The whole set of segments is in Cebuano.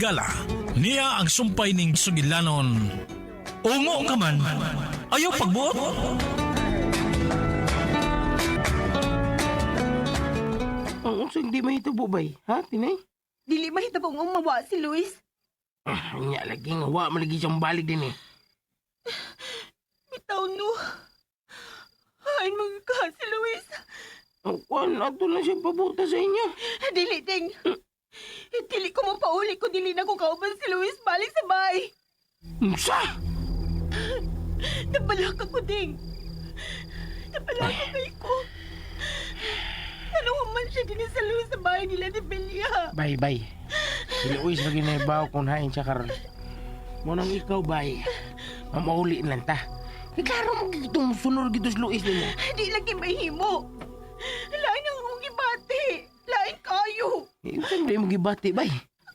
higala. Niya ang sumpay ning sugilanon. Ungo ka man, ayaw pagbuot. Ang unsa hindi mahitabo bay? Ha, Tinay? Dili mahitabo nga mawa si Luis. Ah, nya lagi nga wa malagi siyang balik din eh. Bitaw no. Hain mga ka si Luis. Ang kuan ato na siya pabuta sa inyo. Dili, Ding. Dili ko mapauli ko dili na ko kauban si Luis balik sa bahay. Unsa? Nabalaka ko, Ding. Nabalaka kay ko. Ano man siya din sa Luis sa bahay nila ni Belia. Bay, bay. Si Luis lagi na ibaw kung hain siya karon. Mo nang ikaw, bay. Mamauli lang ta. Kay klaro mo gitong sunod gito si Luis nimo. Di lagi mahimo. Lain ang akong gibati. Lain kayo. Eh, unsa man mo gibati, bay?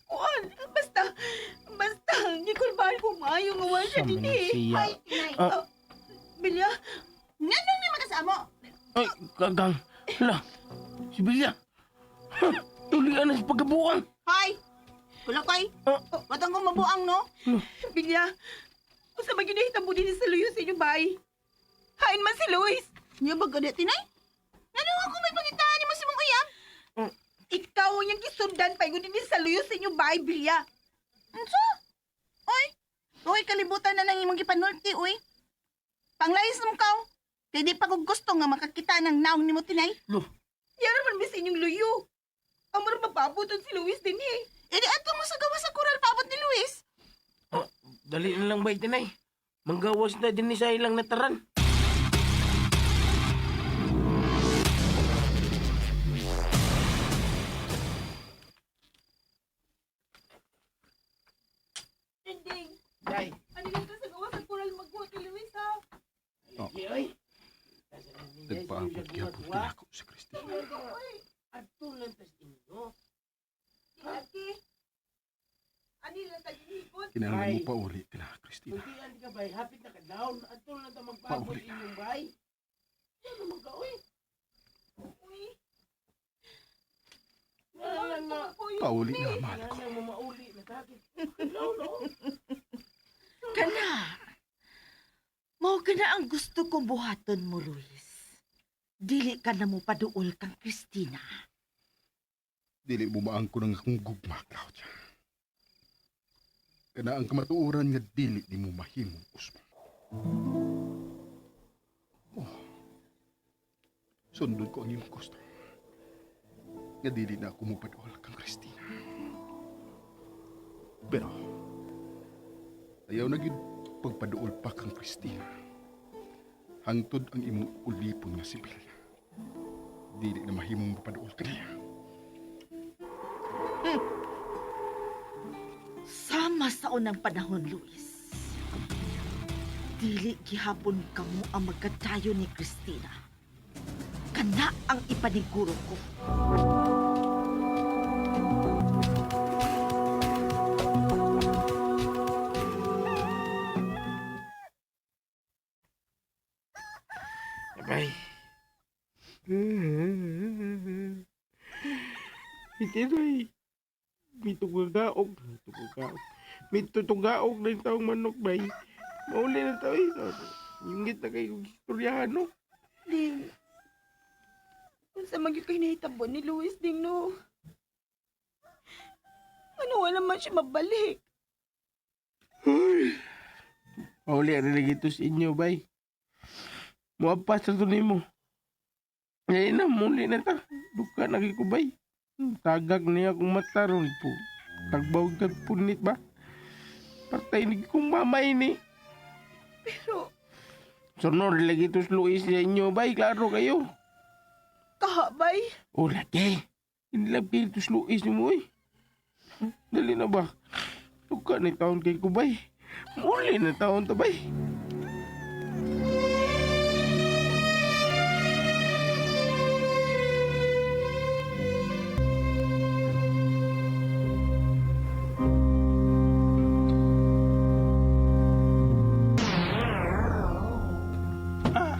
Kuan, basta, basta, gikulbahan ko maayo nga wala siya Sa din eh. siya. Ay, Ah. ah, Belia, nganong ni makasamo? Ay, kagang. Hala, si Belia. Ha, tulian na sa pagkabuang. Hoy! Kulakay! Ah. Watang kong mabuang, no? Belia, unsa man gyud nahitabo din sa Luis sa inyong bahay? Hain man si Luis. Niya ba gani, Tinay? Ano ako may pangitaan ni mo si mong uyab? Ikaw ang iyang gisundan pa din sa Luis sa inyong bahay, Belia. Unsa? Oy! Uy, kalibutan na nang imong gipanulti, uy. Panglayas mo kaw. Kay di pa ko gusto nga makakita ng naong nimo, Tinay. Lo, Yara man mi sa inyong luyo. Amo ra mapabuton si Luis din eh. E di ato mo sa gawa sa kural paabot ni Luis. oh, dali na lang bay, Tinay. Manggawas na din ni sa ilang nataran. Ding, Day. ano lang ka sa gawa sa kural magkuha kay Luis ha? Oh. Ay, Nagpaabot gyapon kinako si Christina. Adto lang tas inyo. Ate, ano lang ta ginhipon? Kinahanglan Ay. mo pauli tina Christina. Kuntian ka bay, hapit na ka down. Adto lang ta magpaabot Pauli na. inyong bay. Ano man ka, uy? Uy, Nga lang nga. Pauli na mahal Nga ko. lang mo mauli na takit. No, no. Kana. Mao kana ang gusto kong buhaton mo, Luis. Dili ka na mo paduol kang Christina. Dili mo maangko ng akong gugma, Claudia. Kana ang kamatuoran nga dili nimo mahimong usbong. Oh. Sundon ko ang imong gusto. Nga dili na ako mopaduol kang Christina. Pero ayaw na gyud pagpaduol pa kang Christina. Hangtod ang imong ulipon nga si Bella. Dili na mahimong mapaduol kaniya. Sama sa unang panahon, Luis. Dili gihapon kamo ang magkadayo ni Christina. Kana ang ipaniguro ko. Bay. Itinoy. Mitugagaog. Mitugagaog. Mitutugaog na yung taong manok, bay. Mauli na tao eh. Ingit na kayo istoryahan, no? Ding, unsa man gyud kay nahitabo ni Luis, Ding, no? Ano wala man siya mabalik? Mauli na rin ito sa inyo, bay. Muapas na to nimo. Ngayon na, muli na ta. Duka na kay ko, bay. Tagag niya akong mata ron po. Tagbawag kag punit ba? Patay ni kong mamay ni. Pero, Sunod lagi to Luis sa inyo, bay. Klaro kayo. kahabay. O, lagi. Inilab kayo to Luis ni mo, eh. Dali na ba? Duka ni taon kay ko, bay. Muli na taon to, bay. Ah.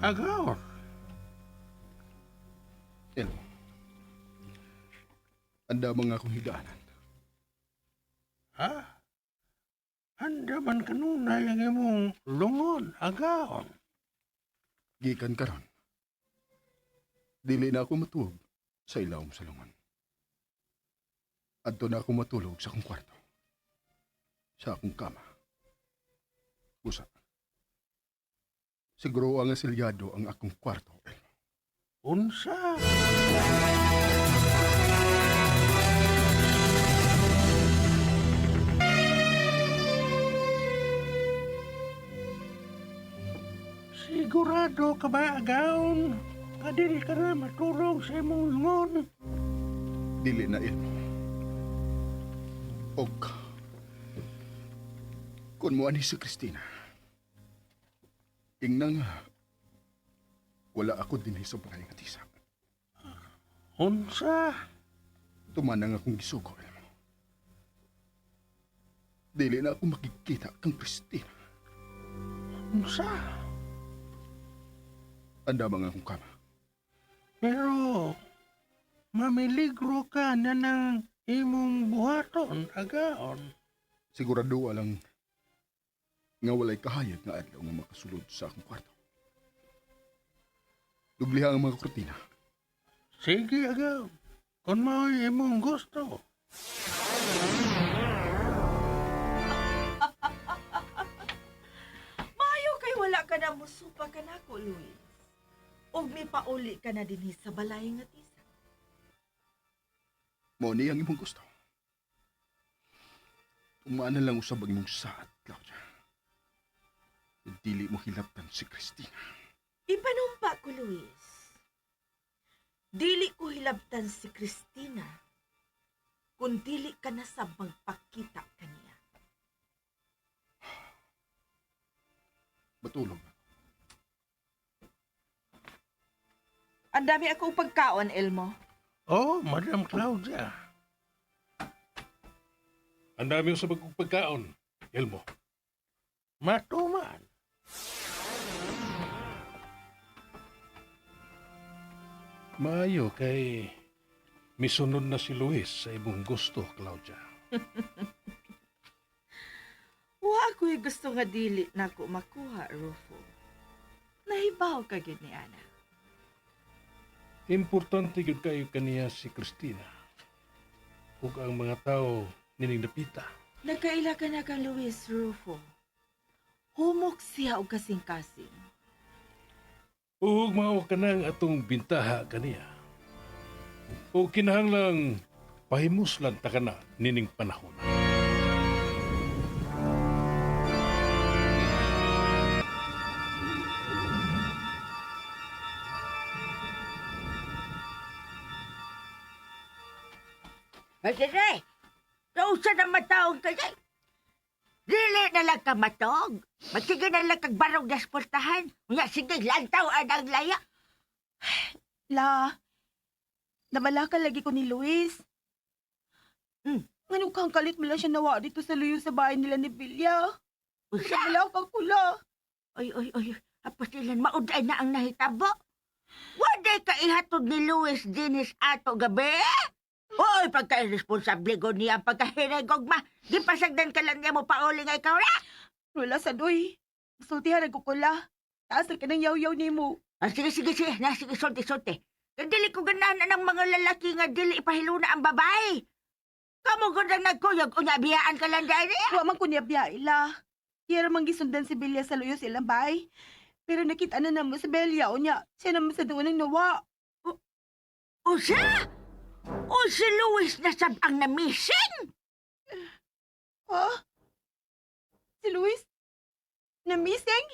Agaw. Elo. Anda mga akong higaanan. Ha? Handa man kanunay ang imong lungon, agaon. Gikan karon. Dili na ako matuog sa ilawom sa lungon. Adto na ako matulog sa akong kwarto. Sa akong kama. Usa. Siguro ang silyado ang akong kwarto, Elmo. Unsa? Sigurado ka ba, agaon? Kadiri ka na matulog sa imong lungon. Dili na, Elmo. Og kung mo ani si Christina, ingna nga, wala ako dinhi sa balay nga tisa. Unsa? Tuman ang akong gisugo, Elmo. Dili na ako makikita kang Christina. Unsa? Andamang akong kama. Pero mamiligro ka na ng imong buhaton, agaon. Sigurado alang nga walay kahayag nga adlaw nga makasulod sa akong kwarto. Dubliha ang mga kurtina. Sige, agaon. Kung mao'y imong gusto. Maayo kay wala ka na musupa ka nako, Luis. Ug mipauli ka na dinhi sa balay nga tisa. Mao ni ang imong gusto. Tumaan na lang usab ang imong saat, Claudia. Dili mo hilabtan si Christina. Ipanumpa ko, Luis. Dili ko hilabtan si Christina kung dili ka na sa magpakita kaniya. Matulog na. Ang dami akong pagkaon, Elmo. Oh, Madam Claudia. Ang dami sa pagkaon, Elmo. Matuman. Maayo kay misunod na si Luis sa imong gusto, Claudia. Wa ako'y gusto nga dili na ako makuha, Rufo. Nahibaw ka gyud ni Ana. Importante gyud kayo kaniya si Christina. Ug ang mga tao nining dapita. Nagkaila ka na kang Luis, Rufo. Humok siya og kasing-kasing. Ug mao kanang atong bintaha kaniya. Ug kinahanglang pahimuslan ta kana nining panahon. Ay, sige. Nausa na mataong kay. Dili na lang ka matog. Magsige na lang kag barog na sportahan. Unya, sige, lantaw ang laya. La, nabalaka lagi ko ni Luis. Ngano kang kalit mo lang siya nawa dito sa luyo sa bahay nila ni Bilya. Usa. Nabalaka ko la. Oy, oy, oy. Apos ilan, mauday na ang nahitabo. Waday ka ihatod ni Luis Dinis ato gabi. Oy, pagka-irresponsable ko niya, pagka-hiregog ma. Gipasagdan ka lang niya mo pauli nga ikaw ra. Wala sa doy. Sultihan ko la. Taas na ka ng yaw-yaw ni mo. Ah, sige, sige, sige. Na, sige, sulti, sulti. Kaya dili ko ganahan na ng mga lalaki nga dili ipahiluna ang babae. Kamu gud ang nagkuyog, unya biyaan ka lang dahil eh. Wa man ko niya biya ila. Tiyara man gisundan si Bilya sa luyo sa ilang bahay. Pero nakita na namo si Belia o niya. Siya naman sa doon ang nawa. Usa! O si Luis na sab ang namising! Ha? Si Luis? Na-missing?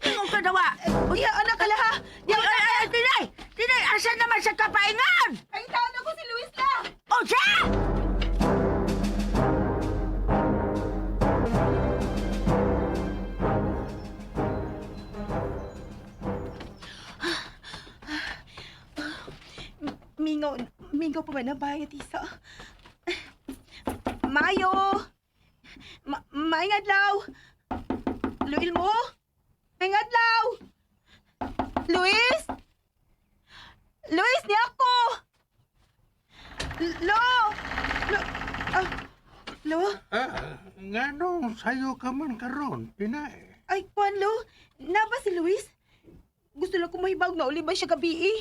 Ingon ka dawa! Diya, anak ka laha! Ay, ay, ay, tinay! Tinay, asa naman sa kapaingan? Ay, taon ako si Luis la! Usa! Mingaw, mingaw pa man ang bahay at isa. Mayo! Maayong adlaw! Luil mo? Maayong adlaw! Luis? Luis, ni ako! Lo! Lo! Ah, Lo? Ah, nganong sayo ka man karon, Tinay? Ay, Juan, Lo. Naba si Luis? Gusto lang ko mahibawg na uli ba siya gabi eh.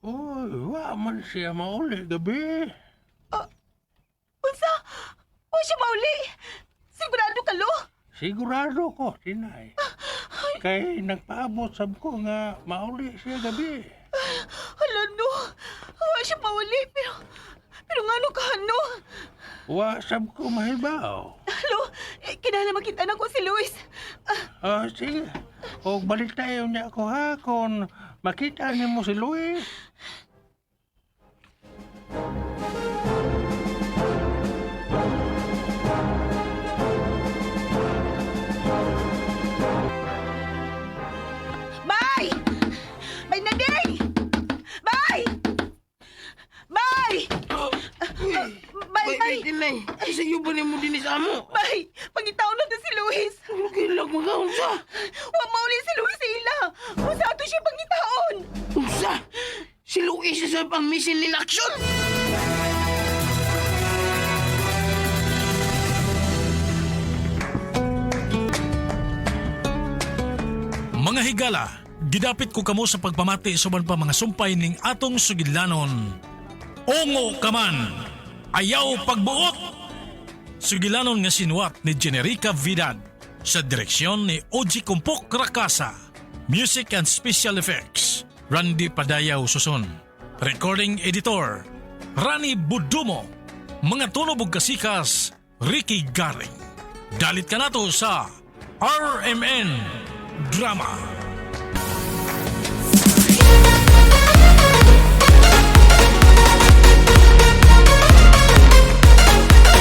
Uy, wa man siya mauli gabi. Unsa? Wa siya mauli. Sigurado ka, Lo? Sigurado ko, Tinay. Kay nagpaabot sab ko nga mauli siya gabi. Hala, no. Wa siya mauli. Pero, pero ngano ka, no? Wa sab ko mahibaw. Lo, eh, kinahanglan makita na ko si Luis. Ah, sige. Og balik tayo niya ko ha kung makita nimo si Luis. Bye! Bye na, day! Bye! Bye! Bye, bye! Tinay, ay sa iyo ba nimo dinhi sa amo? Bye! Pangitaon na to si Luis! Kilak mga unsa? Wa mauli si Luis sa ila! Unsa ato siya pangitaon? Unsa? Si Luis sa pang missing in action. Mga higala, gidapit ko kamo sa pagpamati sa uban pa mga sumpay ning atong sugilanon. Ungo ka man, ayaw pagbuot! Sugilanon nga sinuwat ni Generica Vidad sa direksyon ni Oji Kumpok Rakasa. Music and Special Effects, Randy Padayaw Suson. Recording Editor, Rani Budumo. Mga tunog ug kasikas, Ricky Garing. Dalit ka nato sa RMN Drama.